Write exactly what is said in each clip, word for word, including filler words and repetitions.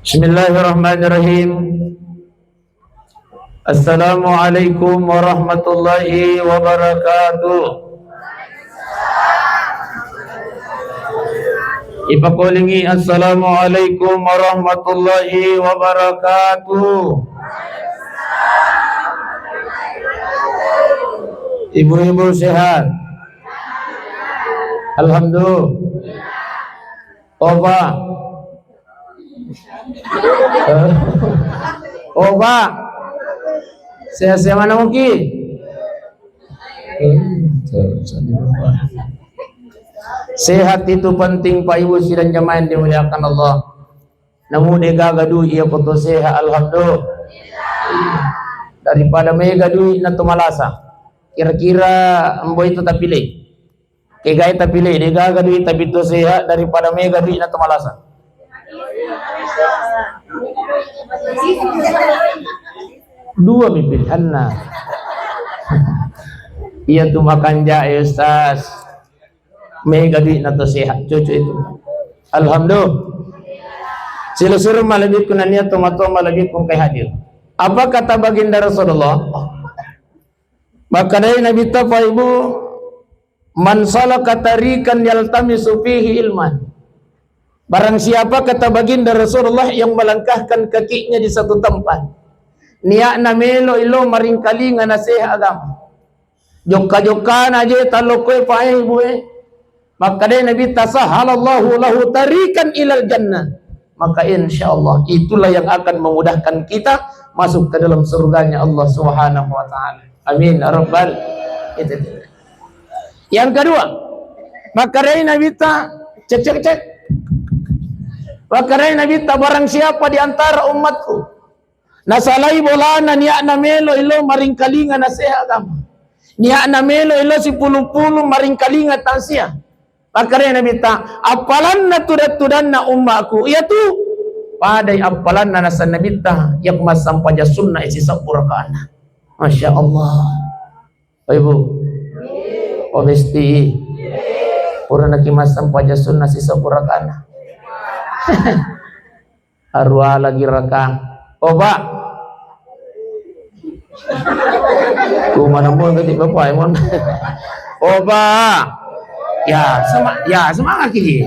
Bismillahirrahmanirrahim. Assalamualaikum warahmatullahi wabarakatuh. Ipakolingi, "Assalamualaikum warahmatullahi wabarakatuh." Ibu-ibu sehat? Alhamdulillah. Oba. Oba. Sehat-sehat mana mungkin? Sehat itu penting, Pak Ibu sidang jamaah yang dimuliakan Allah. Namu de gaga duit iya koto sehat, alhamdulillah. Daripada mega duit na to malasa. Kira-kira embo itu tapilih. Kegai tapilih, de gaga duit tapi to sehat daripada mega duit na to malasa. Dua mi pilihanna. Iya tu makan jae, Ustaz. Mega duit na to sehat, cucu itu. Alhamdulillah. Sila suruh malebihku nania tomato malebihku kai hadir. Apa kata baginda Rasulullah? Makkedai Nabitta, Pak Ibu, "Man salaka tariqan yaltamisu fihi ilman." Barang siapa, kata baginda Rasulullah, yang melangkahkan kakinya di satu tempat, niatna melo ilo maringkalinga naseha agama. Jokka-jokkana je talokkoe, Pak, eh, Ibu, eh. Makkedai Nabitta, "Sahhalallahu lahu tariqan ilal jannah." Maka insya Allah itulah yang akan memudahkan kita masuk ke dalam surganya Allah Subhanahu wa Ta'ala. Amin ya rabbal. Itu, itu. Yang kedua, makkedai Nabitta, cek, cek, cek. Makkedai Nabitta, barang siapa di antara umatku nasalai bolana niatna melo ilo maringkalinga naseha agama, niatna melo ilo sipulu-pulu maringkalinga tausia, makkedai Nabitta, appalanna tudang-tudanna ummaku iyatu padai appalanna naseng Nabitta, iya ku massampaja sunna sisebbu rakaatna. Masya Allah. Pak Ibu, oh, besti, pura naki massampaja sunna sisebbu rakaatna. Arua lagi raka. Oh, Pak. Ku mana mau ganti Bapak, emang. Oh, Pak. Ya, sama, ya, semangat kiji.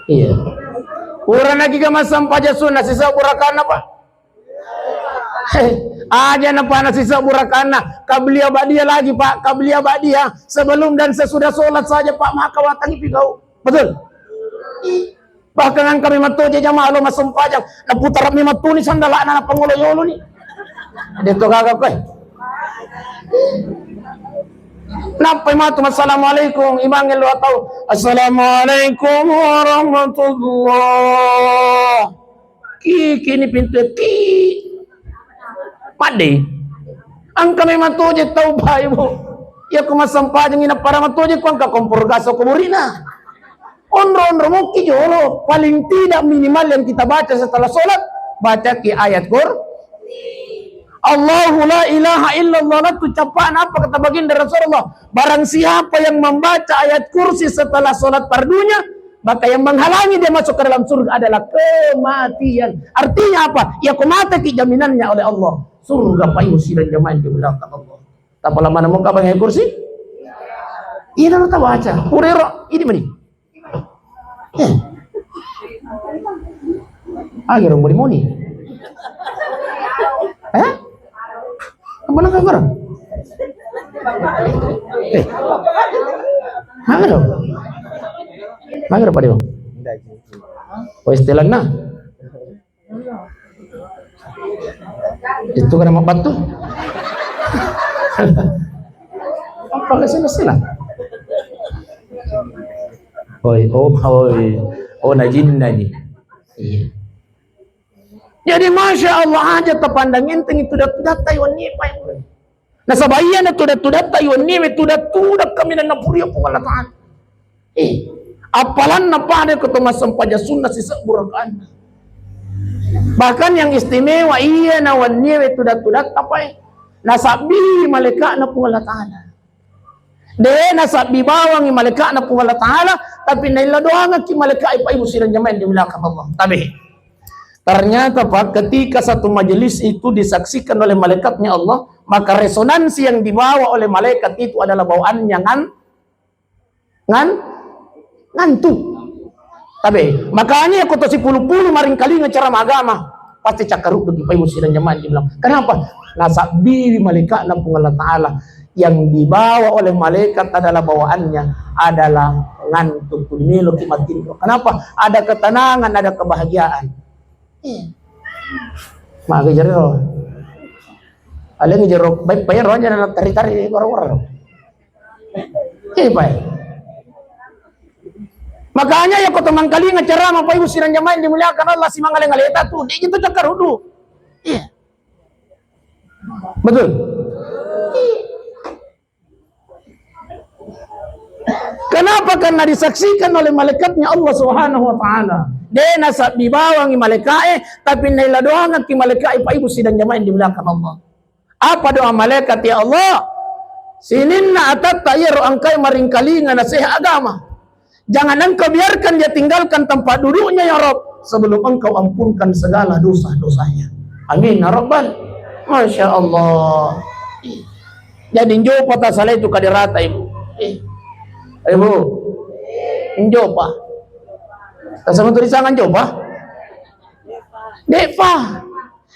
Iya. Pura naki ka massampaja sunna sisebbu rakaatna, Pak. Heh, aja napana sisebbu rakaatna, qabliyah ba'diyah lagi, Pak, qabliyah ba'diyah, sebelum dan sesudah sholat saja, Pak, maka watangi pigau. Betul? Bahkan engka memang toje jamaah lo massempajang, naputar memang tuni sandalana napangolo yolo ni. Detto gaga koe. Nappai matu, "Assalamualaikum," imang lo atau, "Assalamualaikum warahmatullah." Ki, kini pintu ki. Madde. Engka memang toje tau, Pak, Ibu. Iya ku massampajangi napara matoje ku engka kompor gas ko burina. Onro-onro mukki jolo, paling tidak minimal yang kita baca setelah sholat, baca ki ayat kur. Allahu la ilaha illallah, na tu cappa'na apa kata baginda Rasulullah, barang siapa yang membaca ayat kursi setelah sholat fardunya, maka yang menghalangi dia masuk ke dalam surga adalah kematian. Artinya apa? Ya, kau mati ki jaminannya oleh Allah. Surga payu sidang jamaah di belakang Allah. Tapala mana muka bang ayat kursi? Iya, dah tabaca. Purero, ini meni. Eh. Agaro moni-moni. Eh? Apa nak agaro? Eh. Agaro. Agaro pada bang. Oh, istilah nah. Itu kan mau batu. Apa nggak sih, sila? Oi, oh, oi. Oh, najin, najin. Iya. Jadi, Masya Allah, aja tapandang enteng itu dat-, datai wenni, Pak. Nasaba iyana tudang-tudatta iwenniwe tudang-tudang kaminang napuria Puang Allah Ta'ala. Eh, appalanna pada ko to massempajang sunna sisebbu rakaanna. Bahkan yang istimewa iyana wenniwe tudang-tudatta pae nasabbi malaika'na Puang Allah Ta'ala. De nasabbi bawangi malaika'na Puang Allah Ta'ala, tapi nailla doangaki malaikat, Pak Ibu sidang jamaah yang dimuliakan Allah. Tabe. Ternyata, Pak, ketika satu majelis itu disaksikan oleh malaikatnya Allah, maka resonansi yang dibawa oleh malaikat itu adalah bawaannya ngan-, ngan-, ngantuk. Tabe, makanya ko to sipulu-pulu maringkalinga ceramah agama, pasti cakkarudduki, Pak Ibu sidang jamaah yang dimuliakan. Kenapa? Nasabbiwi malaikatna Puang Allah Ta'ala, yang dibawa oleh malaikat adalah bawaannya adalah ngantuk, meloki matinro. Kenapa? Ada ketenangan, ada kebahagiaan. Iya. Maka jero. Aleng jero, baik, baik, rohnya dalam tari-tari, waro-waro. Iya, baik. Makanya ya, ko to mangkalinga ceramah, Pak Ibu sidang jamaah yang dimuliakan Allah, si mangaleng-aleta tu, dia itu cakkaruddu. Iya. Betul. Kenapa? Karena disaksikan oleh malaikatnya Allah Subhanahu wa Ta'ala. De nasabbi bawangi malaikae, tapi naila doangakki malaikae, Pak Ibu sidang jamaah yang dimuliakan Allah. Apa doa malaikat? Ya Allah, sininna atatta iyaro engkae maringkalinga nasihat agama. Jangan engkau biarkan dia tinggalkan tempat duduknya, ya Rabb, sebelum engkau ampunkan segala dosa-dosanya. Amin, ya Rabbal. Masya Allah. Jadi, njopa tasalai tu kaderata, Ibu. Eh. Ibu. Njopa. Tasama tulisangan njopa? Depa.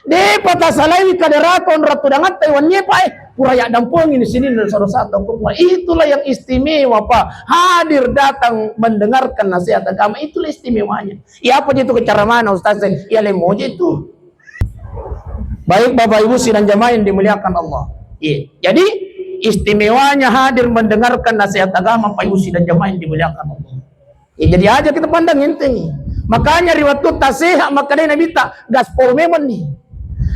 Depa tasalai kaderata onrang tudangatta wennie, Pak, eh. Pura yaddampengi ni sininna dosa-dosata. Itulah yang istimewa, Pak. Hadir datang mendengarkan nasihat agama. Itulah istimewanya. Iya, apa je tu ceramahna, Ustaz? Iya, lemoje tu. Baik, Bapak Ibu sidang jamaah yang dimuliakan Allah. Iya. Jadi, istimewanya hadir mendengarkan nasihat agama, Bapak Ibu sidang jamaah yang dimuliakan Allah. Iya, jadi aja kita pandang enteng. Makanya ri wettu taseha, makkedai Nabitta, gaspol memang ni.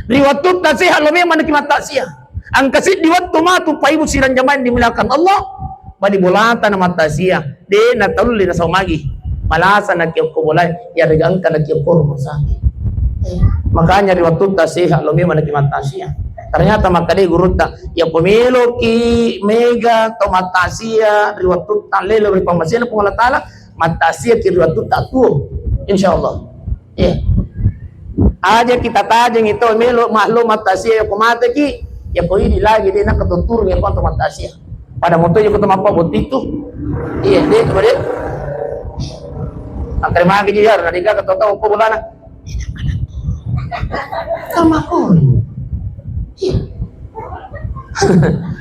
Ri wettu taseha, lo memang naki mattasia. Engka siddi wettu matu, Bapak Ibu sidang jamaah yang dimuliakan Allah, bali bolata na mattasia. De na taulle na saumagi. Malasa na kiokko bolae, yarega engka na kiokko rumah sakit. Makanya ri wettu taseha, lo memang naki mattasia. Ternyata makkedai gurutta, ya ko meloki mega to mattasia ri wettu tallelo ri pammasia Puang Allah Ta'ala, mattasia ki ri wettu tattuo. Insya Allah. Iya. Aja kita tajeng itu melo makhluk mattasia, ya ko mate ki, ya ko idi lagi de na ketutturung ya ko to mattasia. Pada moto ya ko to mappa bottitu. Iya, de to de. Angkare magi ji ya, na de gaga to tau ko bolana. Sama ko. Iya.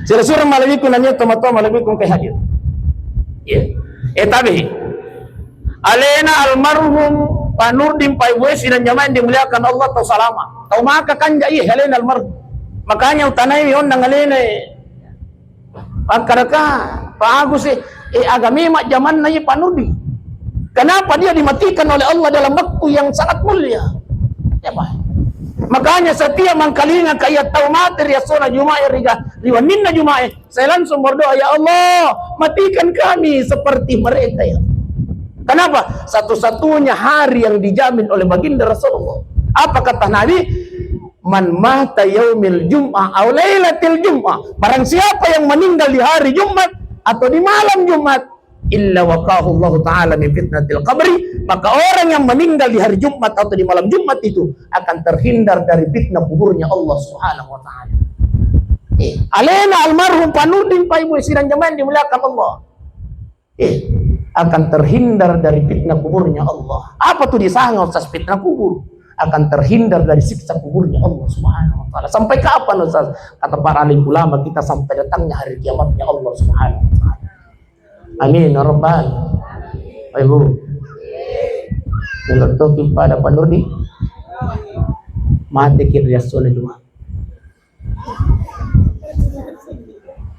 Sira-sira malebbiku nanya tomatoa malebbiku engka hadir. Iya. Eh, tabe. Alena almarhum Pak Nurdin, Pak Ibu, eh, sidang jamaah yang dimuliakan Allah, tau salama. Tau maka kanja, iya, alena almarhum. Makanya utanai ondang alena, eh. Makkedaka, Pak Agus, eh, eh, aga memang jamanna iya Pak Nurdin. Kenapa dia dimatikan oleh Allah dalam waktu yang sangat mulia? Ya, Pak. Makanya setiap mangkalinga kaya tau mate ri essona Jumae, ri ga-, ri wenninna Jumae, saya langsung berdoa, "Ya Allah, matikan kami seperti mereka, ya." Kenapa? Satu-satunya hari yang dijamin oleh Baginda Rasulullah. Apa kata Nabi? "Man mata yaumil jum'ah aw lailatil jum'ah." Barang siapa yang meninggal di hari Jumat atau di malam Jumat, "illa waqahu Allahu ta'ala min fitnatil qabri," maka orang yang meninggal di hari Jumat atau di malam Jumat itu akan terhindar dari fitnah kuburnya Allah Subhanahu wa Ta'ala. Eh, alena almarhum Pak Nurdin, Pak Ibu sidang jamaah yang dimuliakan Allah. Eh, akan terhindar dari fitnah kuburnya Allah. Apa tu disanga, Ustaz, fitnah kubur? Akan terhindar dari siksa kuburnya Allah Subhanahu wa Ta'ala. Sampai kapan, Ustaz? Kata para alim ulama, kita sampai datangnya hari kiamatnya Allah Subhanahu wa Ta'ala. Amin, ya Rabbal. Ayo, Bu. Menurut pada Pak Nurdi, mati kira dia sudah cuma.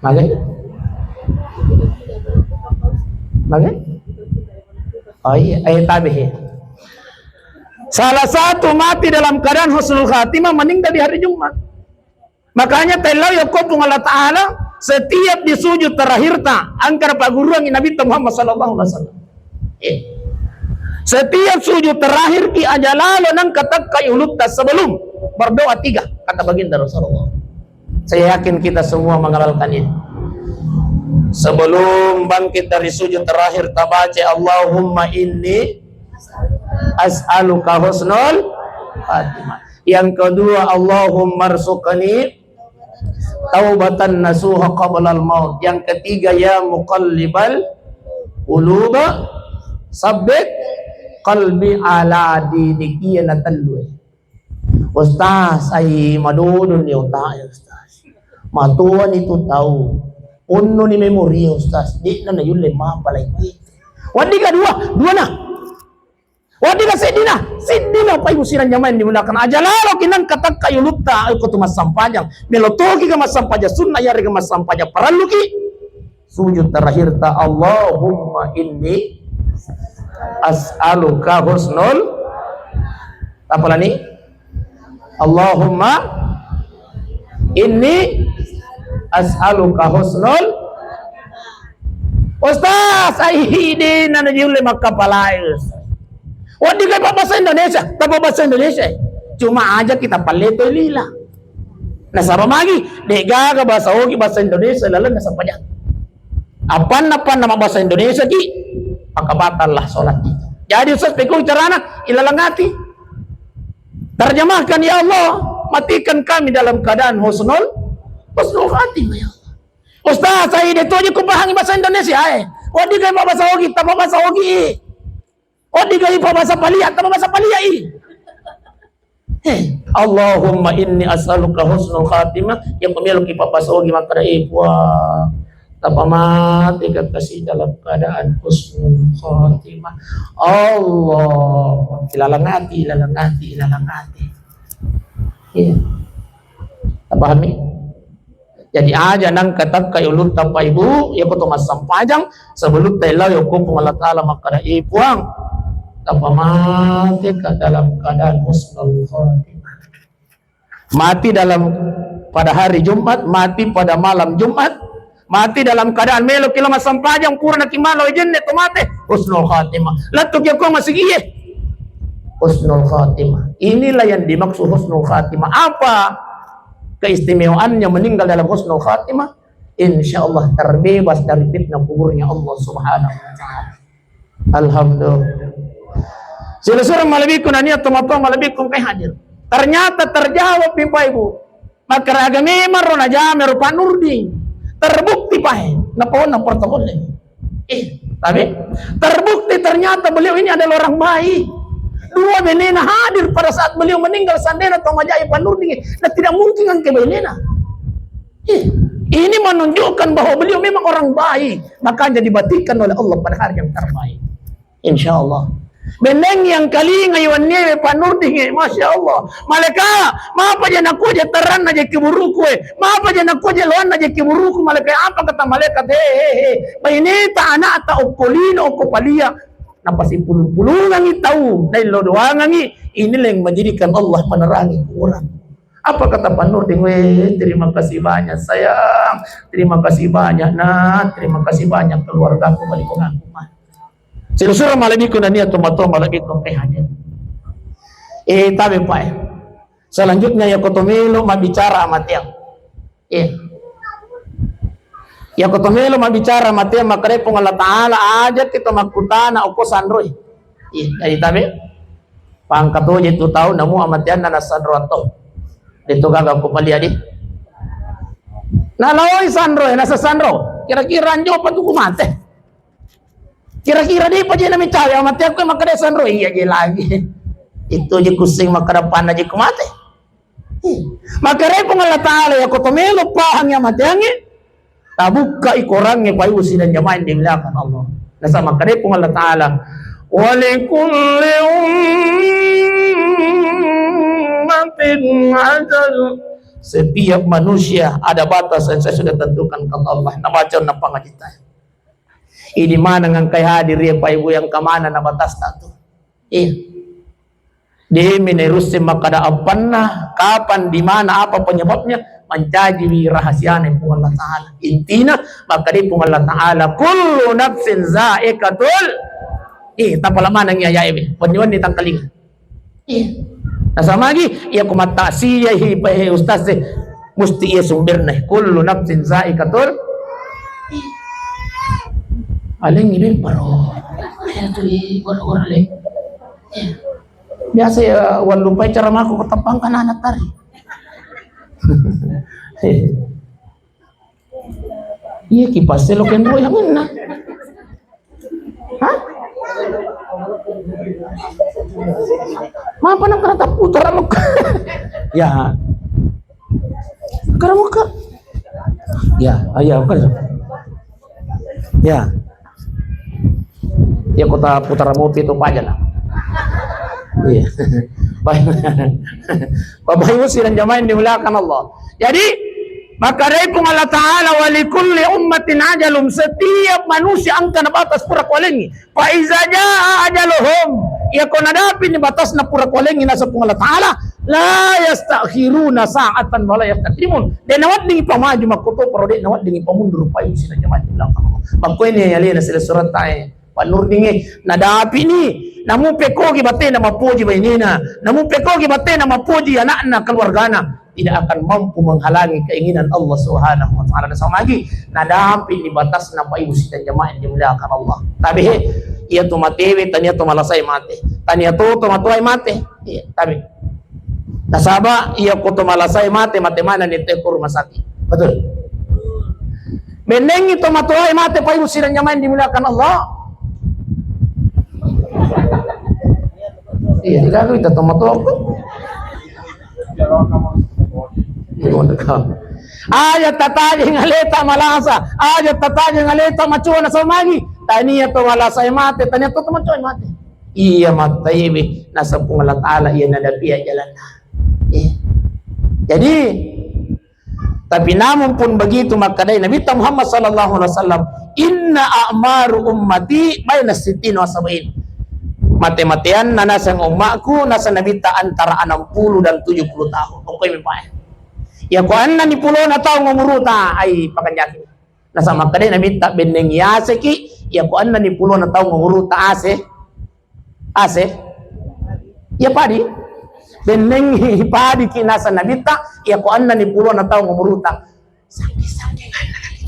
Mage? Mage? Oh iya, eh, tabe, eh. Salah satu mati dalam keadaan husnul khatimah, meninggal di hari Jumat. Makanya tellau yakko Puang Allah Ta'ala, setiap di sujud terakhir ta, angkara pagguruangi Nabi Muhammad sallallahu alaihi wasallam. Eh. Setiap sujud terakhir ki aja lalo nang katakkai ulutta sebelum berdoa tiga, kata Baginda Rasulullah. Saya yakin kita semua mengamalkan ini. Sebelum bangkit dari sujud terakhir, tabaca, "Allahumma inni as'aluka husnul khatimah. Yang kedua, Allahumma rzuqni taubatan nasuha qablal maut. Yang ketiga, ya muqallibal quluba, sabbit qalbi ala dinik. Iya na tellu e. Ustaz, ai madodong ni otak e, Ustaz. Matoa ni tu tau. Onno ni memori e, Ustaz. De'na na yulle mapalai. Waddi ka dua, dua na. Waddi ka seddina, seddina Bapak Ibu sidang jamaah yang dimuliakan. Aja lalo ki nangka takka ulutta ko tu massampajang. Melo toki ka massampajang sunnah, yarega massampajang paralluki. Sujud terakhir ta, Allahumma inni as'aluka husnul, apa lani? Allahumma inni as'aluka husnul. Ustaz, ai hidina na yulle makkapalai, Ustaz. Waddi kai pabbasa Indonesia, tappa bahasa Indonesia. Cuma aja kita palle to lila. Nasaba magi, de gaga bahasa ogi bahasa Indonesia lalenna sampajang. Apanna-panna mabbasa Indonesia ki, maka batal lah sholat kita. Jadi Ustaz, pekko carana, ilalang ati. Terjemahkan, ya Allah, matikan kami dalam keadaan husnul, husnul khatimah, ya Allah. Ustaz, saya de toje ku pahangi bahasa Indonesia e. Waddi kai bahasa ogi, tappa bahasa ogi. Waddi kai bahasa palia, tappa bahasa palia i. Eh, Allahumma inni as'aluka husnul khatimah. Yang pemilu ki pabbasa ogi makkada, eh, Puang, tappa mate ka kasi dalam keadaan husnul khatimah. Allah, ilalang ati, ilalang ati, ilalang ati. Iya. Tapahami? Jadi aja nangka takka ulutta Bapak Ibu, iya ko to massampajang, sebelum ta lao yokko Puang Allah Ta'ala makkada, eh, Puang, tappa mate ka dalam keadaan husnul khatimah. Mati dalam, pada hari Jumat, mati pada malam Jumat, mati dalam keadaan melo ki lao massampajang, pura na ki malo jenne to mate, husnul khatimah. Lettu ki ko masigi e, husnul khatimah. Inilah yang dimaksud husnul khatimah. Apa keistimewaannya meninggal dalam husnul khatimah? Insya Allah terbebas dari fitnah kuburnya Allah Subhanahu wa Ta'ala. Alhamdulillah. Silessureng malebbiku nania tomatoa malebbiku engkai hadir. Ternyata terjawab, Bapak Ibu. Makkaraga memang ro najama ro Pak Nurdin. Terbukti pae. Napaonna protokol ini. Eh, tapi terbukti ternyata beliau ini adalah orang baik. Dua benena hadir pada saat beliau meninggal, seandainya to majai Pak Nurdin, nah tidak mungkin engke benena. Eh, ini menunjukkan bahwa beliau memang orang baik, makanya dibatikan oleh Allah pada hari yang terbaik. Insya Allah. Benneng yang kalinga iwannie Pak Nurdin, eh, Masya Allah. Malaikat, mapa je nakuja terranna je kuburuku, eh. Mapa je nakuja loanna je kuburuku, malaikat. Apa kata malaikat? He, he, he. Baineta anakta okko lino, okko palia. Napasipulung-pulungangi tau, naillo doangangi. Inilah yang menjadikan Allah penerangi kuburan. Apa kata Pak Nurdin? Weh, terima kasih banyak sayang. Terima kasih banyak nak. Terima kasih banyak keluargaku, balikonganku mah. Silessureng malebbiku nania tomatoa malebbiku engkai hadir. Eh, tabe Pak e. Selanjutnya, yako to melo mabbicara amateang. Eh. Yako to melo mabbicara amateang, makkadai Puang Allah Ta'ala, ajaki to makkutana okko sanroi. Eh, jadi tabe. Pangka toje tu tau namu amateanna nasanro atau. Deto gaga ko palia di. Nalaoi sanro, eh, nasa sanro. Kira-kira anjo apa tu ku mate. Kira-kira de'pa je namicawe amateakku makkeda sanro, iya je lagi. Itu je kussing makkeda panna je ku mate. Makkedai Puang Allah Ta'ala, yako to melo pahang ya mateangnge, tabukkai korangnge, Bapak Ibu sidang jamaah yang dimuliakan Allah. Nasa makkedai Puang Allah Ta'ala, "Wa likulli ummatin ajal." Setiap manusia ada batas yang saya sudah tentukan, kata Allah. Nabaca na pangajitai. Idi maneng engkai hadir ya Bapak Ibu yang kemana na batasta tu. Iya. Demi nerusse makkeda appanna, kapan, di mana, apa penyebabnya, mancajiwi rahasiana Puang Allah Ta'ala. Intina, makkeda Puang Allah Ta'ala, "Kullu nafsin za'iqatul." Eh, tapala maneng ya, ya, ibe. Wenni-wenni tangkalinga. Iya. Nasamagi, iya ku mattaksiyahi, Pak, eh, Ustaz, eh. Musti iya sumberna, kullu nafsin za'iqatul. Aleng ibe paro. Iya tu, iya, ora-ora le. Iya. Biasa ya, wallupai cara mako ko tappangka nana tari. Iya, kipas lo kenro yang mana? Hah? Mapa nang kena taputar maka? Ya. Karamuka. Ya, ayo, kan. Ya. Ya, kota putara mopi itu paja lah. Iya. Baik. Bapak Ibu sidang jamaah yang dimuliakan Allah. Jadi, maka dari Puang Allah Ta'ala, "Wa likulli ummatin ajalum." Setiap manusia engka na batas pura kualengi. Fa iza jaa ajaluhum, iyako nadapi ni batasna pura kualengi naseng Puang Allah Ta'ala, la yastakhiruna sa'atan wa la yastaqdimun. De naweddingi pamaju makkotoparo, de naweddingi pamundur, payu sina jamaah di belakang. Makkuini alena sila surat tae, Pak Nurdin e, nadapi ni, namu pekogi batena mapoji bainena, namu pekogi batena mapoji anakna, keluargana. Tidak akan mampu menghalangi keinginan Allah Subhanahu wa Ta'ala. Nasaba magi, nadapi ni batasna, Pak Ibu sidang jamaah yang dimuliakan Allah. Tapi he, iya tu matewe, tania tu malasai mate. Tania tu, tu matuai mate. Iya, tapi. Nasaba, iya ko tu malasai mate, mate mana ni te ko rumah sakit. Betul. Bennengi to matoae mate, Pak Ibu sidang jamaah yang dimuliakan Allah. Iya, digagu kita to matoaku. Aja tatajeng aleta malasa, aja tatajeng aleta macoa nasaba magi. Tania to malasa mate, tania to macoa mate. Iya mate, iya naseng Puang Allah Ta'ala, iya nadapi jalanna. Iya. Jadi, tapi namun pun begitu, makkedai Nabitta Muhammad sallallahu alaihi wasallam, "Inna a'maru ummati baina sittina wa sab'in." Mate-mateanna naseng ummakku, naseng Nabitta, antara enam puluh dan tujuh puluh tahun. Pokoknya, Pak. Ya, ko ennani pulona taung umuruta, ai pakanjaki. Nasaba makkedai Nabitta, benneng yaseki, ya, ko ennani pulona taung umuruta ase. Ase? Iya padi? Bennengngi padi ki naseng Nabitta, iya ko ennani pulona taung umuruta. Sangking-sangking anna lagi.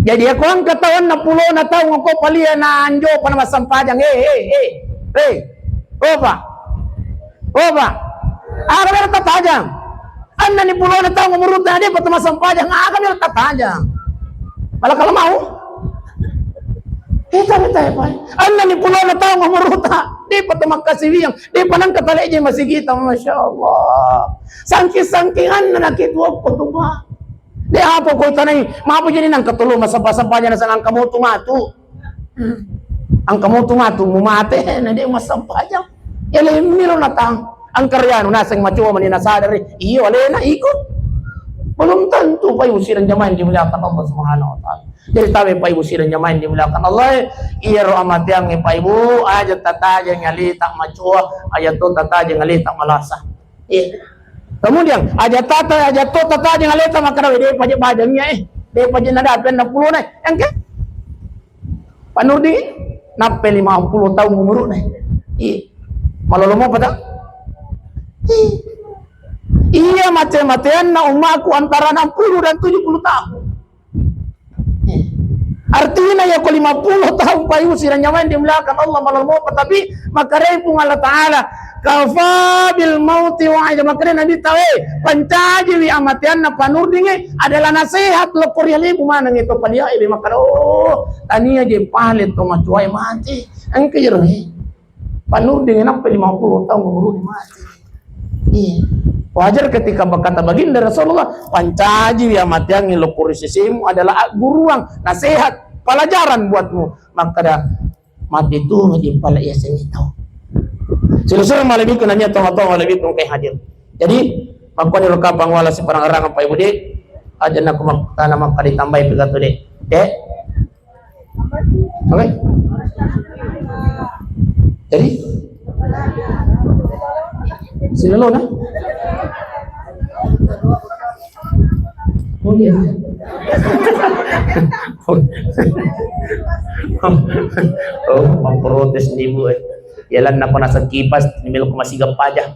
Jadi, iya ko engka tau enneng pulona taung ko palia na anjo pa na massempajang, eh, eh, eh, eh, opa, opa, aga melo tatajang. Ennani pulona taung umuruta, de pa to massempajang, aga melo tatajang. Malah kalau mau. Kita, kita, ya, Pak. Ennani pulona taung umuruta, de pa to makkasiwiang, de pa nengka taleje masigita, Masya Allah. Sangking-sangking anna naki tuo ko tu, Pak. De apa ko tanai, maapa jadi nengka tolo massempajang naseng engka motu matu. Engka motu matu, mu mate, na de massempajang. Iya, le miro natang. Engka rianu naseng macoa mani nasadari. Iyo, alena iko. Belum tentu, Pak Ibu sidang jamaah yang dimuliakan Allah Subhanahu wa Ta'ala. Jadi, tabe, Pak Ibu sidang jamaah yang dimuliakan Allah, iyaro amateangnge, Pak Ibu, aja tatajeng aleta macoa, aja to tatajeng aleta malasa. Iya. Kemudian, aja tata, aja to tatajeng aleta makkeda, "We, de paja bajangnya, eh. De paja nadapi enneng pulona, eh." Engke? Pak Nurdin, nappe lima puluh tahun umuruna, eh. Iya. Malolo mopa ta? Iya. Iya, mate-mateanna ummaku antara enam puluh dan tujuh puluh tahun. Artinya, ya ko lima puluh tahun, Pak Ibu sidang jamaah yang dimuliakan Allah, malolo mopa, tapi makkedai Puang Allah Ta'ala, "Kafa bil mauti wa'idha." Makkedai Nabitta, "We, pancajiwi amateanna Pak Nurdin e, adalah nasihat lokko ri alemu maneng e to palia e." Makkeda, "Oh, tania je pale to macoae mate." Engka jero, eh. Pak Nurdin e nappe lima puluh tahun umuruna mate. Iya. Wajar ketika berkata baginda Rasulullah, "Pancajiwi amateangnge lokko ri sesemu adalah agguruang, nasihat, pelajaran buatmu." Makkeda, "Mate tu di pala iya seni tau." Silessureng malebbiku nania tau-tau malebbiku engkae hadir. Jadi, makkoni lo kapang wala siparang-rang apa ibu de, aja nak mak-, tana makkeda ditambahi pigato de. De, Oke. Jadi, silolona? Oh iya. Oh, memprotes nih, Bu, eh. Jalan nako naseng kipas, ini melo ko masiga paja.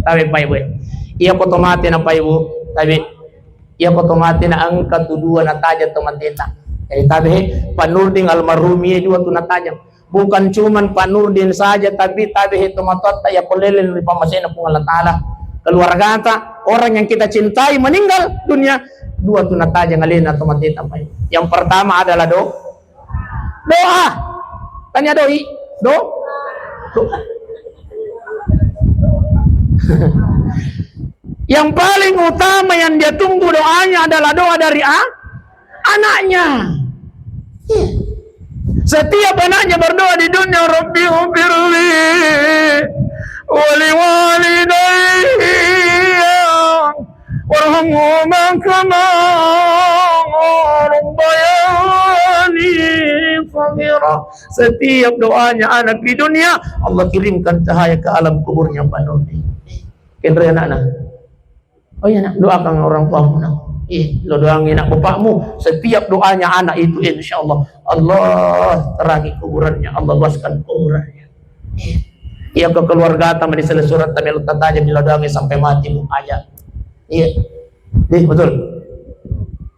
Tapi, Pak Ibu, eh. Iya, ko to mate na, Pak Ibu. Tapi, iya, ko to mate na engka tu dua natajang to mateta. Jadi, tabe, Pak Nurdin almarhum iya dua tu natajang. Bukan cuman Pak Nurdin saja, tapi tabe he tomatoatta iya ko lele ri pammasena Puang Allah Ta'ala. Keluargata, orang yang kita cintai meninggal dunia, dua tu natajang alena tomateta pai. Yang pertama adalah do-, doa. Tanya doi, do-, do-, yang paling utama yang dia tunggu doanya adalah doa dari a-, anaknya. Iya. Setiap anaknya berdoa di dunia, "Rabbi ufirli wali walidayya warhamhuma kama rabbayani shaghira." Setiap doanya anak di dunia, Allah kirimkan cahaya ke alam kuburnya Pak Nurdin. Kenre anakna. Oh iya, Nak, doakan orang tuamu, Nak. Iya, lo doangi, Nak, bapakmu. Setiap doanya anak itu, insya Allah, Allah terangi kuburannya, Allah luaskan kuburannya. Iya. Iya, ke keluargata mani sila suratta melo tataja milo doangi sampai mati, Bu. Aja. Iya. Deh, betul.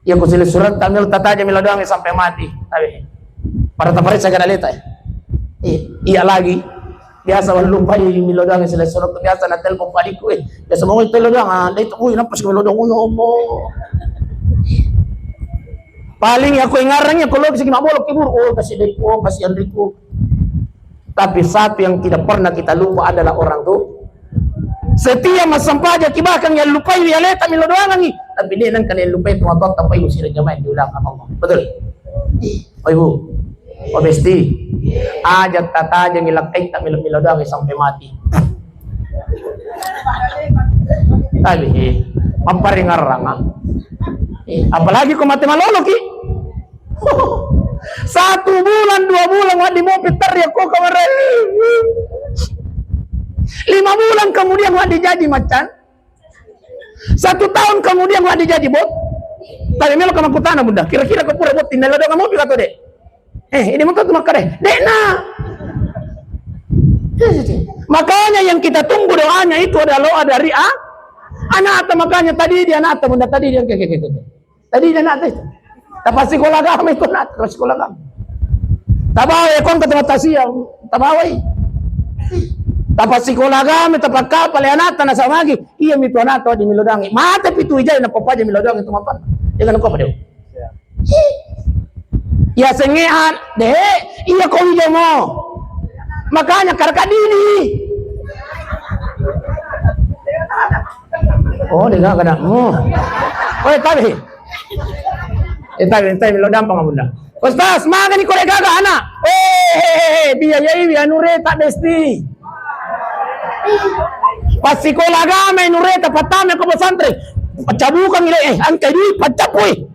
Iya, ku sila suratta melo tataja milo doangi sampai mati. Tapi, pada tapariksa kada leta, ya? Iya, iya lagi. Biasa wallupai milo doang sila suruk, biasa na telepon padiku, eh. Biasa mau itu lo doang, ah, itu, ui, napas kalau doang, ui, omo. Paling ya, aku ngarang ya, kalau bisa mabolok kibur, oh, kasih deku, oh, kasih andriku. Tapi satu yang tidak pernah kita lupa adalah orang tua. Setiap massempajang ki bahkan yang lupai ya leta milo doangi. Tapi dia nang kalian lupai tu atau tapai usir jamaah diulangkan Allah. Betul? Oi, Bu. Oh, Besti. Aja tatajengi lakkaitta milo-milo doang sampai mati. Tapi, eh, mapparingarrang, ah. Eh, apalagi ko mate malolo ki. Satu bulan, dua bulan, waddi mopi terri ko kamar. Lima bulan kemudian, waddi jadi macan. Satu tahun kemudian, waddi jadi bot. Tapi melo ka makkutana, Bunda, kira-kira ko pura bot, tinna lo doang mopi atau dek? Eh, ini motor tu makkada, dek na. Makanya yang kita tunggu doanya itu adalah doa dari a-, anak. Makanya tadi dia anak, Bunda, tadi dia, ke, ke, ke, ke. Tadi dia anak itu. Tapi sekolah agama itu anak, sekolah agama. Tabawa ya, kong ketemu tasia, tabawai. Tapi sekolah agama, tapi kapal ya anak, tanah sama lagi. Iya, mitu anak tuh di milo doang. Mate pitu ijai, na papaja milo doang itu mapan. Jangan kau pada. Ya sengean, deh, iya ko wijamo. Makanya karaka dini. Oh, dega kana. Oh. Oh, tapi. Eh, tapi, tapi lo dampang, Bunda. Ustaz, magani ko dega anak. Eh, eh, eh, eh, biayai wi anu reta, Besti. Pas sekolah agama anu reta, pertama ko pesantren. Pecah bukan, eh, angkai duit, pecah, woi.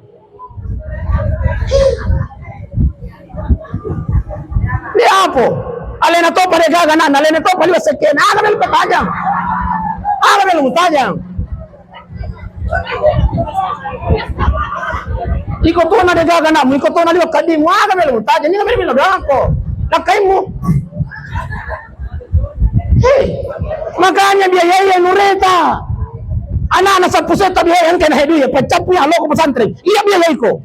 Dia apa? Alena topa de gaga anakna, alena topa liwa sekkena. Aga melo patajang? Aga melo mutajang? Iko tona de gaga anakmu, iko tona liwa kaddimu. Aga melo mutajang? Ni melo doako. Lakkaimu. Hei, makanya biayai anu reta. Anakna sappu setta biayai, engka na hedui, paccappui, aloko pesantren. Iya biayai ko.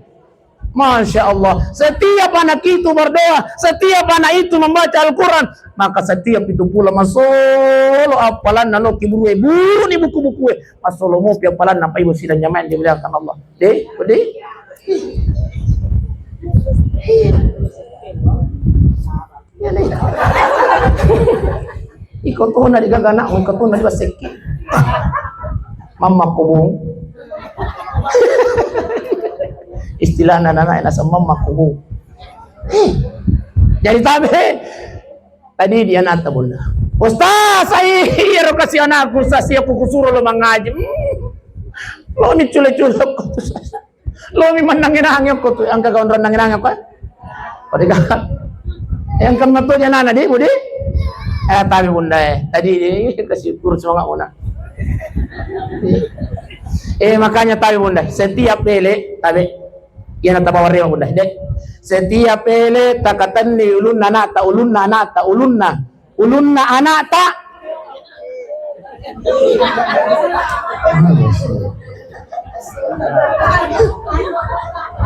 Masya Allah. Setiap anak itu berdoa, setiap anak itu membaca Al-Quran, maka setiap itu pula masolo appalanna lo kiburue, buru ni buku-bukue. Masolo mopi appalanna, Pak Ibu sidang jamaah yang dimuliakan Allah. Deh, deh. Iya, nih. Iko tona de gaga anakmu, iko tona de sekki. Mamma kubung. Istilahna anak-anak naseng mamma kubung. Jadi tabe. Tadi dia nata, Bunda. Ustaz, saya iya ro kasih anakku, Ustaz, iya aku kusuro lo mangaji. Hmm. Lo ni cule-cule ko tu, Ustaz. Lo mi mannangi-nangi ko tu, engka kau nrannangi-nangi ko, eh? Pada kau. Yang kena tu janana di, Budi. Eh, tapi Bunda, eh. Tadi, eh, kasih kurus semangat, Bunda. Eh, makanya tapi Bunda, setiap pele, tapi, iya na tabawa rewa, Bunda. Dek, setiap pele takatenni ulunna anakta, ulunna anakta, ulunna. Ulunna anakta.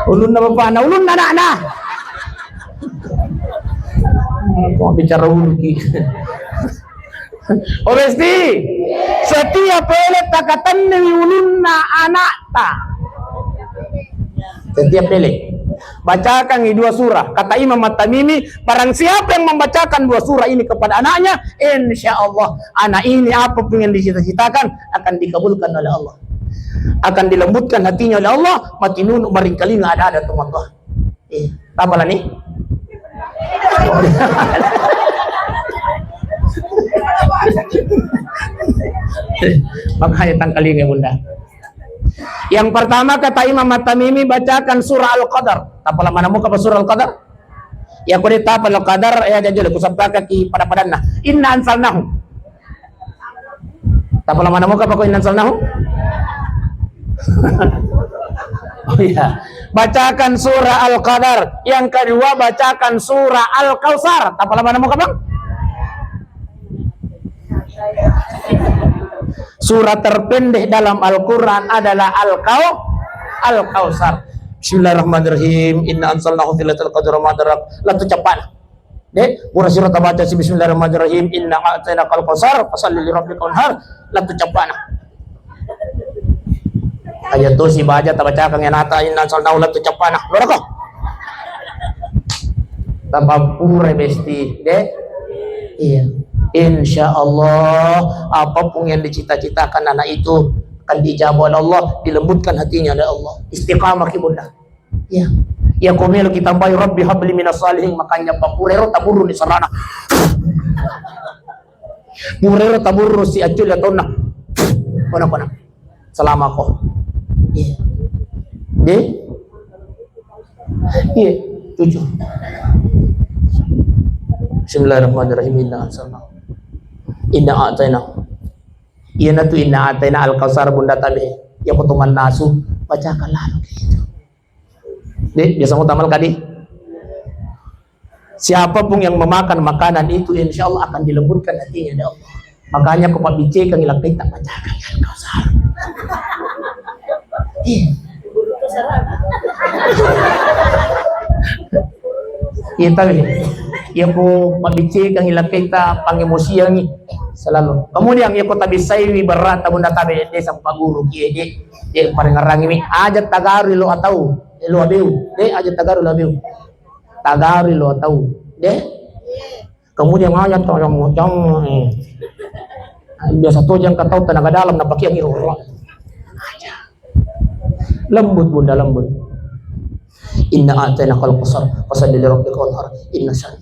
Ulunna bapakna, ulunna anakna. Kok bicara ulu ki? Oh, Besti, setiap pele takatenni ulunna anakta. Setiap pele. Bacakan dua surah. Kata Imam At-Tamimi, barang siapa yang membacakan dua surah ini kepada anaknya, insya Allah anak ini apapun yang dicita-citakan akan dikabulkan oleh Allah. Akan dilembutkan hatinya oleh Allah, mati nunu maringkalinga ada-ada tu Allah. Eh, apa lah ni? Makanya tangkalinga, Bunda. Yang pertama kata Imam At-Tamimi, bacakan surah Al-Qadar. Apa lama namu ka surah Al-Qadar? Ya, kode tapa Al-Qadar, ya, jajal, ku sampaka ki pada-padanna. Inna anzalnahu. Tapa lama namu ka pako inna anzalnahu? Oh iya. Bacakan surah Al-Qadar. Yang kedua, bacakan surah Al-Kautsar. Tapa lama namu ka, Bang? Surah terpendek dalam Al-Quran adalah Al-Kau-, Al-Kautsar. Bismillahirrahmanirrahim. Inna anzalnahu fi lailatul qadri wa ma adraka. Latu capana. De, pura siro tabaca si Bismillahirrahmanirrahim. Inna a'tainakal kautsar, fasalli li rabbika wanhar. Latu capana. Aja tu si baja tabacakan yang nata inna anzalnahu latu capana. Lora ko. Tapappura, Besti, de. Iya. Insya Allah, apapun yang dicita-citakan anak itu akan dijawab oleh Allah, dilembutkan hatinya oleh Allah. Istiqamah ki, Bunda. Ya. Ya, ko melo ki tambai, "Rabbi habli minas salihin," makanya pa purero taburru ni sarana. Purero taburru si accu le taunna. Kona, kona. Selama ko. Iya. De? Iya, tujuh. Bismillahirrahmanirrahim. Inna anzalna. Inna a'taina. Iya natu inna a'taina al-kautsar, Bunda, tabe. Ya, ko to mannasu, bacakan lalu gitu. De, biasa mau tamal kadi. Siapapun yang memakan makanan itu, insya Allah akan dilembutkan hatinya, ya Allah. Makanya ko pabbicekang ilakkaita, bacakan Al-Kautsar. Iya. Iya, tapi ya ko pabbicekang ilakkaita, pangemosiangi selalu. Kemudian ya ko tabissaiwi berrata, Bunda, tabe, de, sampa guru kiye, de, de, parengarangi mi aja tagaru lo atau lo abeu, de, aja tagaru lo abeu. Tagari lo tau, de. Kemudian aja tolong mocong, eh. Biasa to jang katau tenaga dalam, napakiang iro. Aja. Lembut, Bunda, lembut. Inna a'tainakal kautsar, fasalli li rabbika wanhar, inna syani.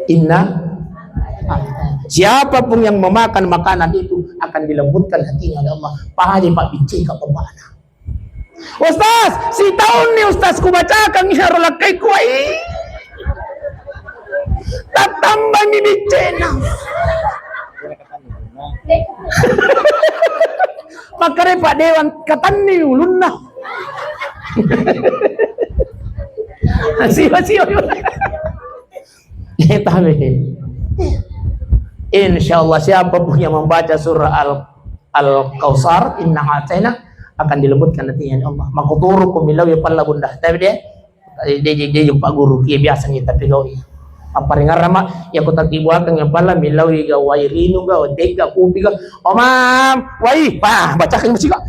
Inna, siapapun yang memakan makanan itu akan dilembutkan hatinya oleh Allah. Paja pabbicekang babbana. Ustaz, sitaunni Ustaz kubacakan iyaro lakkaikku, wai. Tattambangi biccena. Makkeda Pak Dewan, katenni ulunna. Siwa-siwa. Eh, tabe. Insya Allah, siapapun yang membaca surah Al-, Al-Kautsar, inna a'taina, akan dilembutkan hatinya oleh Allah. Makuturu ku milau ya palla, Bunda. Tabe de, de, de, de, Pak Guru, iya biasa nih, tapi kau iya. Apa ringarama, ya, kota kibuakan yang palla, milau iga wai rinu ga, tega, kopi ga. Omam, wai, wah, bacakan musik ga.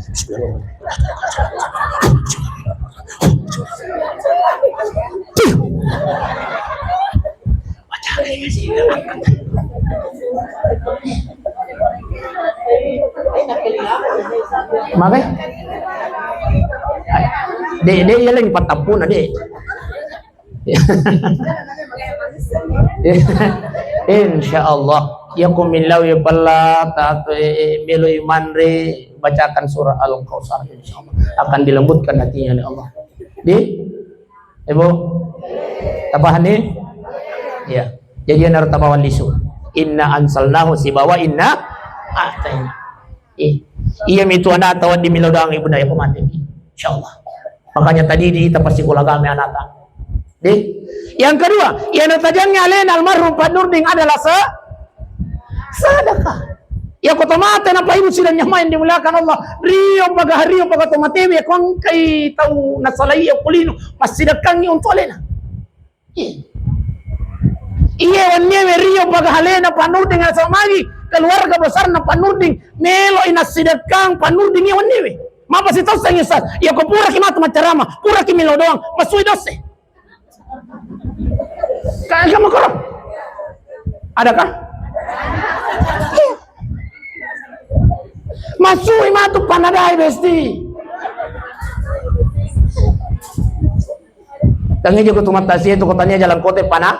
Maka? Dek, dek, iya lagi patapuna, dek. Insya Allah. Ya, ku milau ya pella, ta-, eh, eh, melo manre, bacakan surah Al-Kautsar, insya Allah. Akan dilembutkan hatinya oleh Allah. Di? Ibu? Tapahanni? Iya. Jadi, iyana ro tabawa lisu. Inna anzalnahu sibawa inna a'taina. Eh, iya mitu anata wedding milau doang ibunda, ya, ko mate. Insya Allah. Makanya tadi di kita pasti kulaga me anata. Deh. Yang kedua, yang natajangi alena almarhum Pak Nurdin adalah se-, sedekah. Iya ko tomate na paimu sidang jamaah yang dimuliakan Allah. Rio baga rio baga tomatewe ko engkai tau nasalai iya kulino. Massidekkangi untuk alena. Iya. Iya, wenniewe rio baga alena Pak Nurdin, nasaba magi keluarga besarna Pak Nurdin, melo i nassidekkang Pak Nurdin iya wenniewe. Mapa sitossengi, Ustaz? Iya ko puraki matu maccarama, puraki melo doang, masui dosse. Ka-, kamu kurang? Adakah? Iya. Masui matu panadai, Besti. Tangi joko tu mata sia tu kotanya jalan kote pana.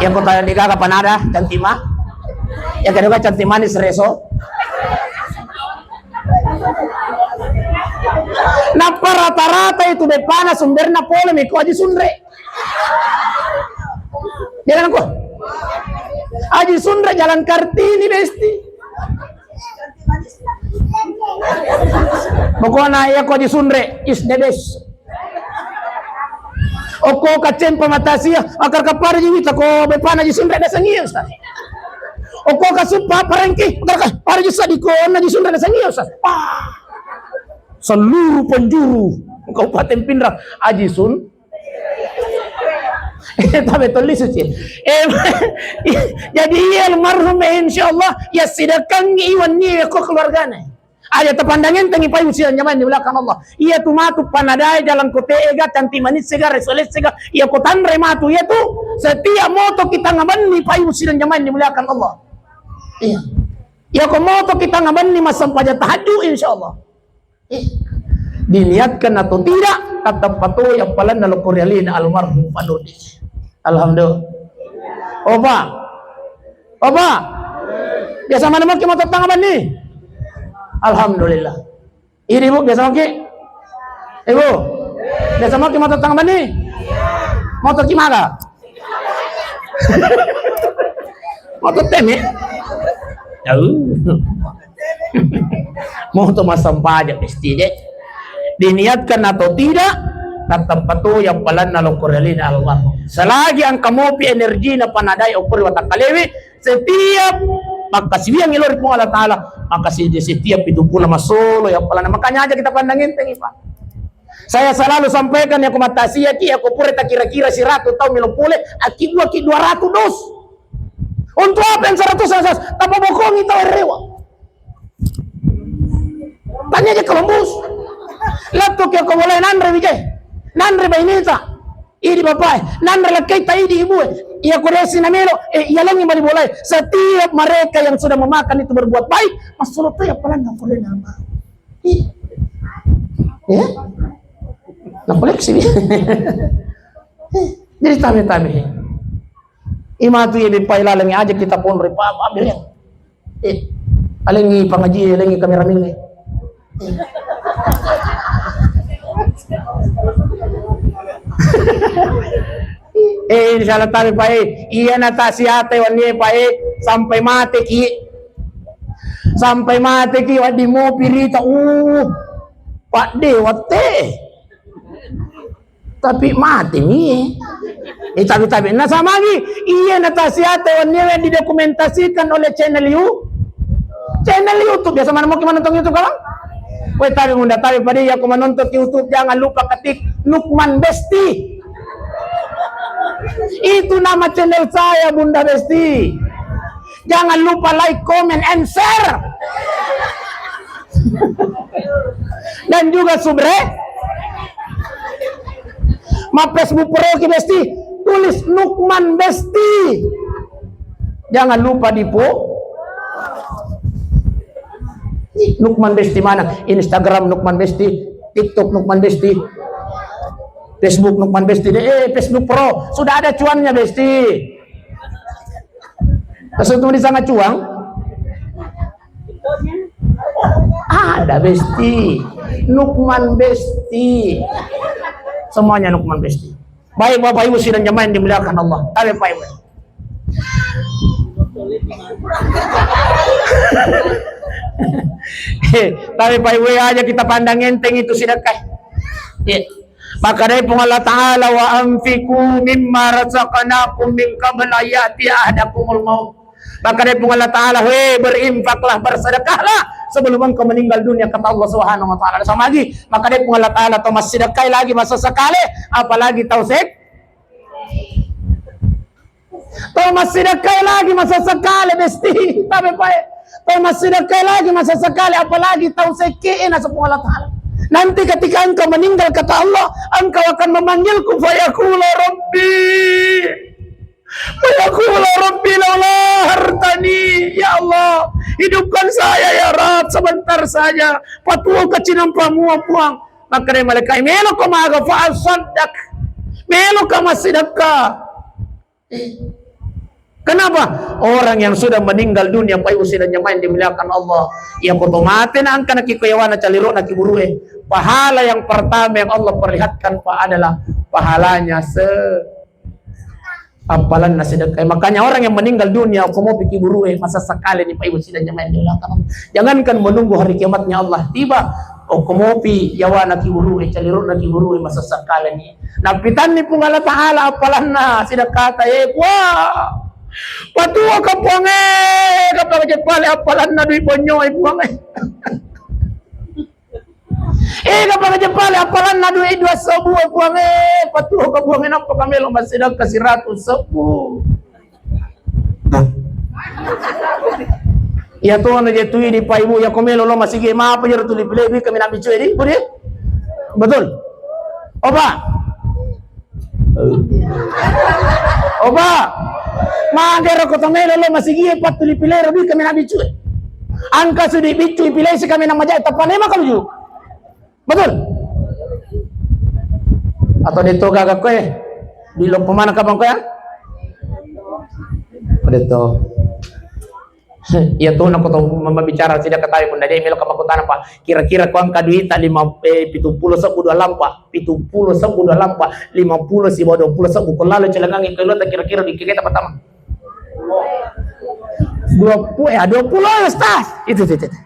Yang kota di gaga panada, cantik ma. Yang kedua cantik manis reso. Nappa rata-rata itu bepana sumberna pole miko Aji Sunre. Jalan ko. Aji Sunre Jalan Kartini, Besti. Pokokna iya ko Aji Sunre is the best. Okko kacempa matasia, akar kapara ji wita ko bepana Aji Sunre dasangi iya, Ustaz. Okko kasuppa parengki, akar kapara ji sadi ko onna Aji Sunre dasangi iya, Ustaz. Wah. Seluruh penjuru Kabupaten Pinrang, Aji Sun. Eh, tabe tolli suci. Eh, jadi iya almarhum, eh, insyaallah iya sidekkangi iwanni ko keluargana. Aja tapandang entengi payu sidang jamaah yang dimuliakan Allah. Iya tu matu panadai jalan kote ega, cantik manis ega, resoles ega. Iya ko tanre matu iya tu setiap moto kita ngabenni payu sidang jamaah yang dimuliakan Allah. Iya. Iya ko moto kita ngabenni massampaja tahajud insyaallah. Eh, diniatkan atau tidak, tetap patuh yang paling nalokori alina almarhum Pak Nurdin. Alhamdulillah. Opa. Opa. Biasa mana maki moto tangga bani? Alhamdulillah. Ini Bu, biasa maki? Ibu. Biasa maki moto tangga bani? Moto ki maga? Moto teme? Jauh. Moto massampaja pasti deh. Diniatkan atau tidak, tattampa to yang palanna lokko ri alena Allah. Selagi engka mopi energi na panadai okko ri watakkalewe, setiap makkasiwiang ilo ri Puang Allah Taala, maka si-, setiap itu pula masolo yang palanna. Makanya aja kita pandang enteng, Pak. Saya selalu sampaikan, ya, ko mattasiaki, ya, ko pura takira-kira siratu taung melo pole, akibbuaki dua ratu dos. Untuk apa yang seratus, seratus? Tapabokongi tau rewa. Tanya aja ke Lombus. Lettu ke ko boleh nanre wijai. Nanre baineta. Idi bapae. Nanre lekkaita idi ibue. Iya ko desi namelo, eh, iya lengi bali bolai. Setiap mereka yang sudah memakan itu berbuat baik, masolo to ya palang nang kolena. Ih. Ya? Nah, koleksi. Jadi tabe-tabe. Imatu ya beppai laleng aja kita ponro pa ambil ya. Eh, alengi pangaji, alengi kameramen. Eh, insyaallah tabe, Pak, eh. Iya na tasiate wanni, Pak, eh, sampai mate ki. Sampai mate ki, waddi mopi rita, uh, Pak De, watte. Tapi mate mi. Eh, tabe-tabe. Nah, sama lagi, iya na tasiate wanni yang didokumentasikan oleh channel You-, channel YouTube. Biasa mana mau ki manontong YouTube, kawan? Weh, tabe munda, tabe pada ya, aku menonton YouTube, jangan lupa ketik Nukman Besti. Itu nama channel saya, Bunda Besti. Jangan lupa like, comment, and share. Dan juga subre. Ma Facebook Pro ki Besti, tulis Nukman Besti. Jangan lupa di po-, Nukman Besti mana? Instagram Nukman Besti, TikTok Nukman Besti, Facebook Nukman Besti. Eh, Facebook Pro. Sudah ada cuannya, Besti. Terus itu di sana cuang? Ada Besti. Nukman Besti. Semuanya Nukman Besti. Baik Bapak Ibu sidang jamaah yang dimuliakan Allah. Tabe Pak Ibu. Tapi Pak Ibu aja kita pandang enteng itu sedekah. Ya. Maka dari Puang Allah Ta'ala, "Wa anfiqu mimma razaqnakum min qabli an ya'tiya ahadakumul maut." Maka dari Puang Allah Ta'ala, "Hei, berinfaklah, bersedekahlah sebelum engkau meninggal dunia," kata Allah Subhanahu wa Ta'ala. Sama lagi, maka dari Puang Allah Ta'ala, tau massidekkai lagi masesekale, apalagi tau sek-, tau massidekkai lagi masesekale, besti, tabe pae. Tau massidekkai lagi masesekale, apalagi tau sekke, naseng Puang Allah Ta'ala. Nanti ketika engkau meninggal, kata Allah, engkau akan memanggilku, fayaqulu rabbi. Fayaqulu rabbi laula akhartani, ya Allah, hidupkan saya ya Rabb sebentar saja, patuoka cinampa mua Puang. Maka dari malaikat, melo ko maga, fa asaddaq, melo ka massidekka. Kenapa? Orang yang sudah meninggal dunia, Bapak Ibu sidang jamaah yang dimuliakan Allah, ya ko to mate na engka naki ko yawana calirona kiburue, pahala yang pertama yang Allah perlihatkan, Pak, adalah pahalanya se- appalanna sedekah. Makanya orang yang meninggal dunia, okko mopi kiburue, masesekale ni, Pak Ibu sidang jamaah yang dimuliakan Allah. Jangankan menunggu hari kiamatnya Allah tiba, okko mopi yawana kiburue, calirona kiburue, masesekale ni. Napitanni Puang Allah Ta'ala appalanna sedekata, eh, Puang. Patuoka Puang, eh, kapang jeppale appalanna dui bonyo, eh, Puang, eh. Eh, kapang jeppale appalanna dui dua sebbu, eh, Puang, eh, patuoka Puang, eh, nappa kamelo massidekka siratu sebbu. Iya to na je tui di Pak Ibu, ya ko melo lo masigi, mapa jero tuli pile dui kami nabi cuy di, budi? Betul? Oba? Oba, magero ko to melo lo masigi, pattuli pilero dui kami nabi cuy. Angka sudi biccu ipilesi kami nama jai, tapane maka luju. Betul? Atau deto gaga koe? Di lo pemana kabang koe? Deto. Iya to, nako to mabbicara sida katawi pun dadi melo ka makkutana, Pak. Kira-kira ko angka duita lima, eh, pitu pulo sebbu dua lampa, pitu pulo sebbu dua lampa, lima pulo sibawa dua pulo sebbu, ko lalo celengangi ko lota kira-kira di keketa pertama. Dua pulo, eh, dua pulo, Ustaz. Itu, itu, itu.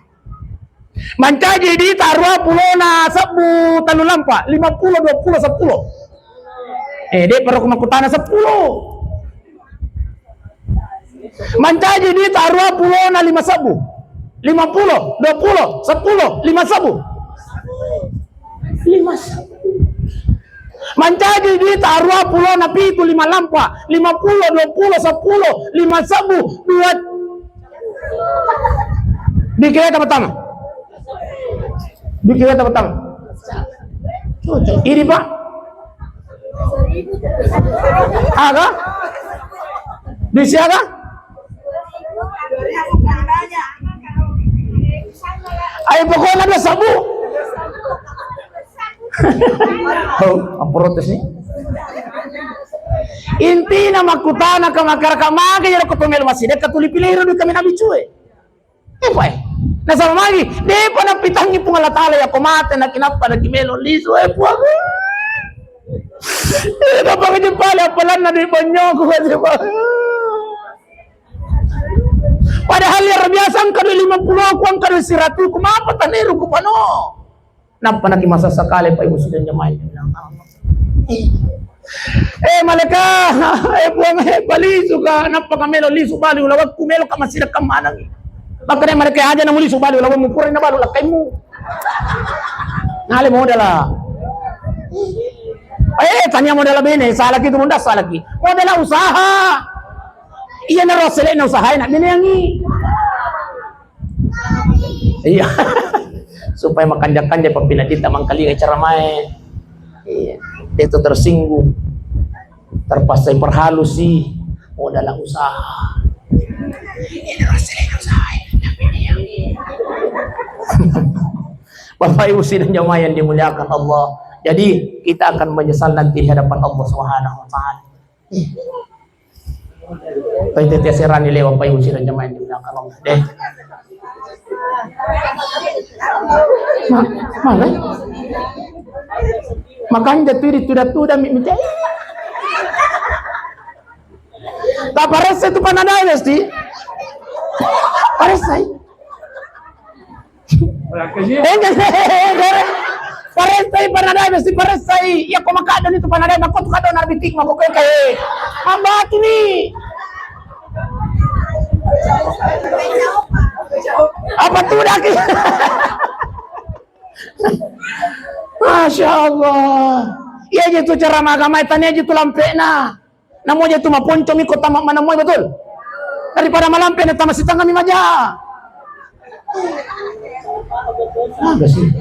Mancaji duita arua pulona sebbu tellu lampa, lima pulo, dua pulo, seppulo. Eh, de' paro ko makkutana seppulo. Mancaji duita arua pulona lima sebbu, lima pulo, dua pulo, seppulo, lima sebbu. Lima sebbu. Mancaji duita arua pulona pitu lima lampa, lima pulo, dua pulo, seppulo, lima sebbu, dua. Di keta pertama. Di keta pertama. Cocok. Ini, Pak. Aga? Di siaga? Ayo, pokoknya ada sabu. Oh, protes nih. Intina makkutana ka makkara ka mage jero ko to melo massidekka tuli pilero dui kami nabi cuy. Epa e. Nasaba magi, de'pa napitangngi Puang Allah Ta'ala, ya ko mate naki nappa naki melo lisu, eh, Puang. Eh, kapang jeppale appalanna dui bonyoku, eh, Puang. Padahal ya biasa engka dui lima pulo ku, engka dui siratu ku, mapa taneru ku pano. Nappa naki masesekale, Pak Ibu sidang jamaah yang dimuliakan Allah. Eh, maleka, eh, Puang, eh, balisu ka, nappa ka melo lisu bali ulawakku, melo ka massidekka maneng. Makkeda maleka, aja namu lisu bali ulawammu, pura nabalu lakkaimu. Nale modala. Eh, tania modala bene, salaki tu munda salaki. Modala usaha. Iya naro selena usaha enak bene yangi. Iya. Supaya makanja-kanja pappinadita mangkalinga caramae. Iya. Itu tersinggung. Terpaksa perhalusi. Modal usaha. Ini rasanya usaha. Bapak Ibu sidang jamaah yang dimuliakan Allah. Jadi kita akan menyesal nanti di hadapan Allah Subhanahu wa Ta'ala. Tau tette serani lewat payu sira jamaah di belakang Allah deh. Ma-, mana? Makanja tu dituda-tuda mi mencai. Tak parese tu panadai mesti. Parese. Enggak, enggak. Paressai panadai, mesti paressai. Iya, ko makadoni tu panadai, mako tu kadona bitik, mako koe kae. Mabatu ni. Patudaki. Masya Allah. Iya je tu cara magama, tania je tu lampena. Namo je tu maponcomi ko tama manamoi, betul? Daripada malampe na tama sitengah mi maja. Apa sih?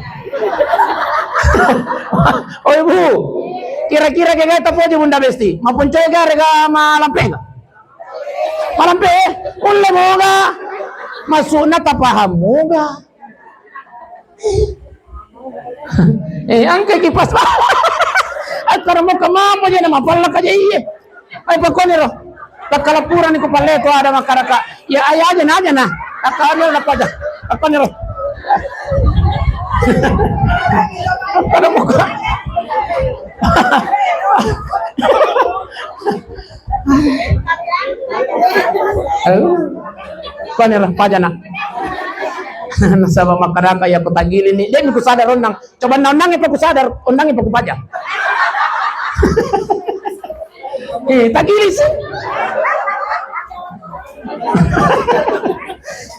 Oh, Ibu. Kira-kira kega tapoji Bunda Besti? Maponco ga rega malampe ga? Malampe, ulle moga. Maksudna tapaham moga. Eh, angke kipas. Akkara mo kemamo je na mapallak aja iye. Ai pakone ro. Takkala purani ko palle to ada makaraka. Ya aya aja na aja na. Akkara na paja. Pakone ro. Akkara mo ka. Aduh. Kone lah, paja nak. Nasaba makkadaka iya ko tagili ni. Demi ku sadar onnang. Coba na onnang pa ku sadar, onnang pa ku paja. Eh, tagili sih.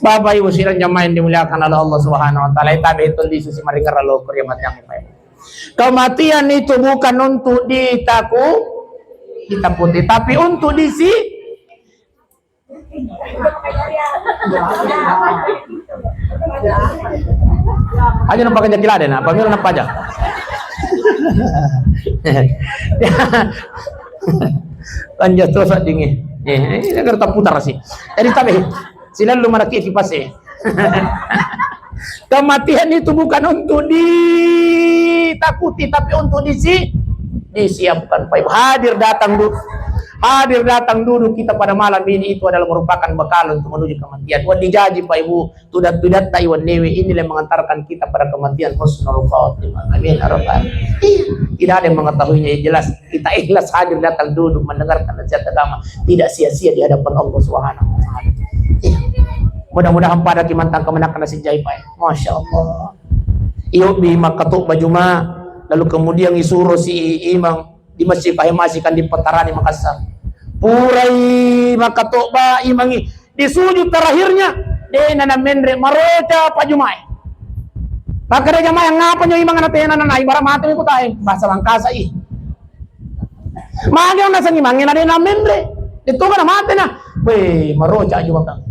Bapak Ibu sidang jamaah yang dimuliakan oleh Allah Subhanahu wa taala, tabe itu lisu si maringara lo kuria mati yang. Kematian itu bukan untuk ditaku-, ditakuti, tapi untuk disi-, aja nampak aja kilade, nah, pamir nampak aja. Lanjut terus dingin. Eh, ini agar tak putar sih. Jadi tapi silalu maraki kipas eh. Kematian itu bukan untuk ditakuti, tapi untuk disi-, disiapkan, Pak Ibu. Hadir datang dulu. Hadir datang dulu kita pada malam ini itu adalah merupakan bekal untuk menuju kematian. Wah, dijaji, Pak Ibu. Tudat-tudat tai wanewe inilah yang mengantarkan kita pada kematian husnul khotimah. Amin. Ya Rabbal. Iya. Tidak ada yang mengetahuinya yang jelas. Kita ikhlas hadir datang duduk mendengarkan nasihat agama, tidak sia-sia di hadapan Allah Subhanahu wa taala. Iya. Mudah-mudahan pada kimantang kemenakan nasi jai, Pak. Masya Allah. Iyo bi makkatobba Juma, lalu kemudian isuro si imang di Masjid Fahim Asyik kan di Petarani Makassar. Purai makkatobba imangi di sujud terakhirnya, de na namenre maroca Pak Jumai. Maka ada jamaah yang ngapa nyo imang na tena na ibarat mate mi kutae, bahasa Bangkasa i. Mage nasengi mange na de na menre. Itu kan mate na. Weh, maroca juga kan.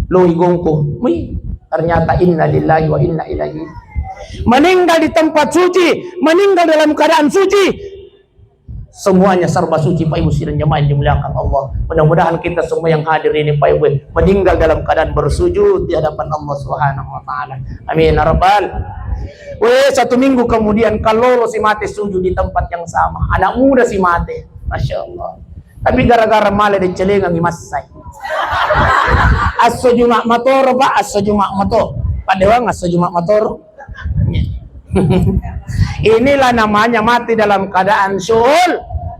Lo igongko. Wih, ternyata inna lillahi wa inna ilaihi. Meninggal di tempat suci, meninggal dalam keadaan suci. Semuanya serba suci, Pak Ibu sidang jamaah yang dimuliakan Allah. Mudah-mudahan kita semua yang hadir ini, Pak Ibu, meninggal dalam keadaan bersujud di hadapan Allah Subhanahu wa taala. Amin ya rabbal. Weh, satu minggu kemudian kalau si mate sujud di tempat yang sama, anak muda si mate. Masya Allah. Tapi gara-gara male de celengangi massai. Asso Juma matoro, Pak, asso Juma mato. Pak Dewang, asso Juma matoro. Inilah namanya mati dalam keadaan su'ul,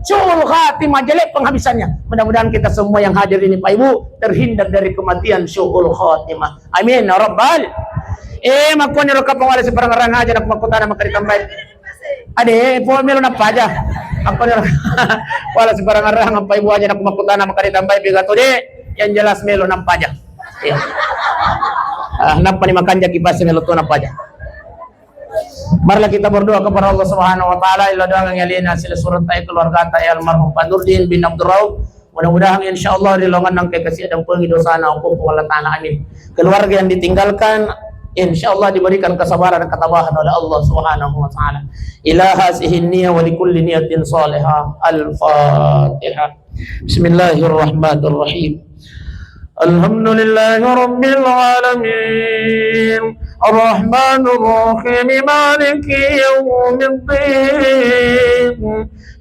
su'ul khatimah, jelek penghabisannya. Mudah-mudahan kita semua yang hadir ini, Pak Ibu, terhindar dari kematian su'ul khatimah. Amin ya rabbal. Eh, makkuani ro kapang wala siparangarang aja nak makkutana maka ditambai. Ade, po melo napaja. Apa nih? Wala siparangarang apa ibu aja nak makkutana maka ditambai piga to de. Yang jelas melo napaja. Iya. Ah, napa nih makan jaki pas melo to napaja. Marilah kita berdoa kepada Allah Subhanahu wa Ta'ala. Illa doa yang alina sila surat tay keluarga tay almarhum Pak Nurdin bin Abdul Rauf. Mudah-mudahan insya Allah ri laongan nangka kasiadampengi dosana, Allah Ta'ala, amin. Keluarga yang ditinggalkan insya Allah diberikan kesabaran dan ketabahan oleh Allah Subhanahu wa Ta'ala. Ila hazihi niyah wa likulli niyatin salihah. Al-Fatihah. Bismillahirrahmanirrahim. Alhamdulillahi rabbil alamin. Arrahmanirrahim. Maliki yaumiddin.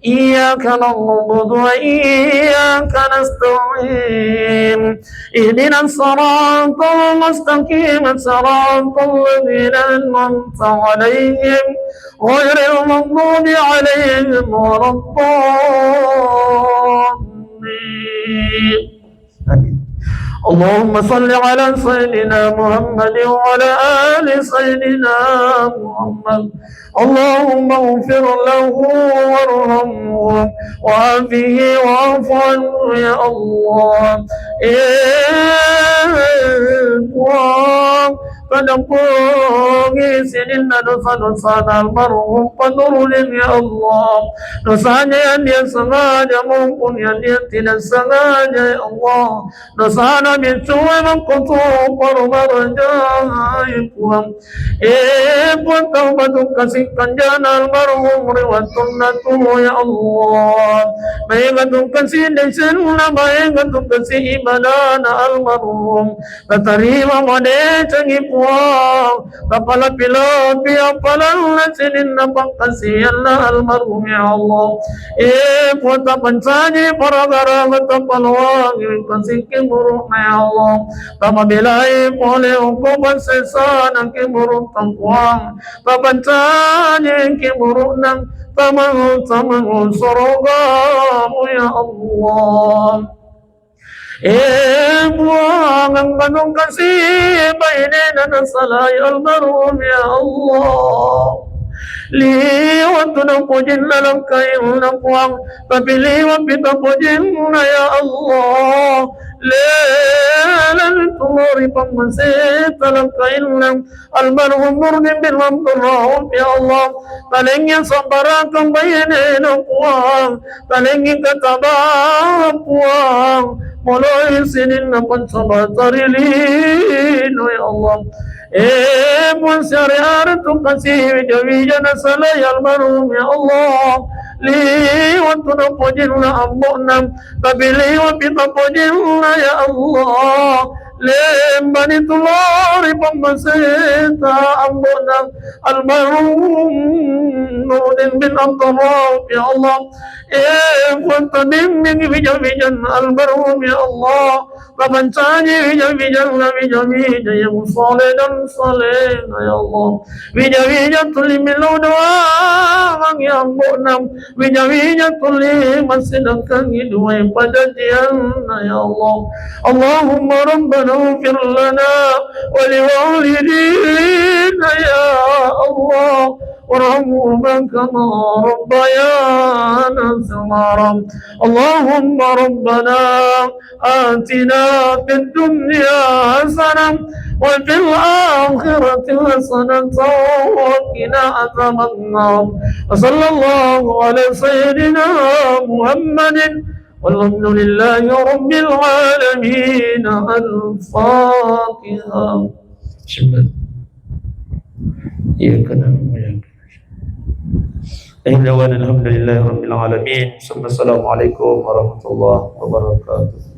إياك نعبد وإياك نستعين. اهدنا الصراط المستقيم، صراط الذين أنعمت عليهم، غير المغضوب عليهم ولا الضالين. آمين. اللهم صل على سيدنا محمد وعلى آل سيدنا محمد. اللهم اغفر له وارحمه وعافه واعف عنه يا الله. يا الله. Padampungi sininna dosa-dosana almarhum Pak Nurdin, ya Allah. Dosanya yang dia sengaja maupun yang dia tidak sengaja, ya Allah. Dosana micue mangkutu parumarajai, Puang. Eh, Puang, taubatun kasih kanjana almarhum ri wattunna tuo, ya Allah. Maega tu kasih decenna, maega tu kasih ibadana almarhum. Tatarima madecengi, Puang. Tapalapi-lapi appalanna sininna pakkasiwianna almarhum, ya Allah. Eh, Puang, tapancaji paragaraga tapaloangi kasiki burukna, ya Allah. Tamabelai pole okko pansesana ki burukta, Puang. Tapancaji ki burukna, tamang-tamang sorogamu, ya Allah. Eh, Puang, engka tu kasih bainena nasalai almarhum, ya Allah. Liwat tu napojinna langkainna, Puang, tapi liwat pi tapojinna, ya Allah. Leleng tu lori pammaseta langkainna almarhum Nurdin bin Abdul Rauf, ya Allah. Talengngi sabbarakeng bainena, Puang. Talengngi katabang, Puang. Moloi sininna pansabata ri lino, ya Allah. Eh, Puang, siare-are tu kasih wija-wija nasalai almarhum, ya Allah. Liwat tu napojinna ambo'na, tapi liwat pi tapojinna, ya Allah. Lembani tu lori pammaseta ambo'na almarhum Nurdin bin Abdul Rauf, ya Allah. Eh, Puang, tabimbing wija-wijanna almarhum, ya Allah. Tapancaji wija-wijanna, wija-wija yang soleh dan solehna, ya Allah. Wija-wija tuli millau doang, ya ambo'na. Wija-wija tuli massidekkangi duai pajanjianna, ya Allah. Allahumma rabbana ighfir lana wa liwalidina, ya Allah, warhamhuma kama rabbayana shighara. Allahumma rabbana atina fid dunya hasanah wa fil akhirati hasanah wa qina adzabannar. Wa sallallahu ala sayyidina Muhammadin walhamdulillahi rabbil alamin. Al-Fatihah. Bismillah. Iya, kenapa? Akhir dawana alhamdulillahi rabbil alamin. Assalamualaikum warahmatullahi wabarakatuh.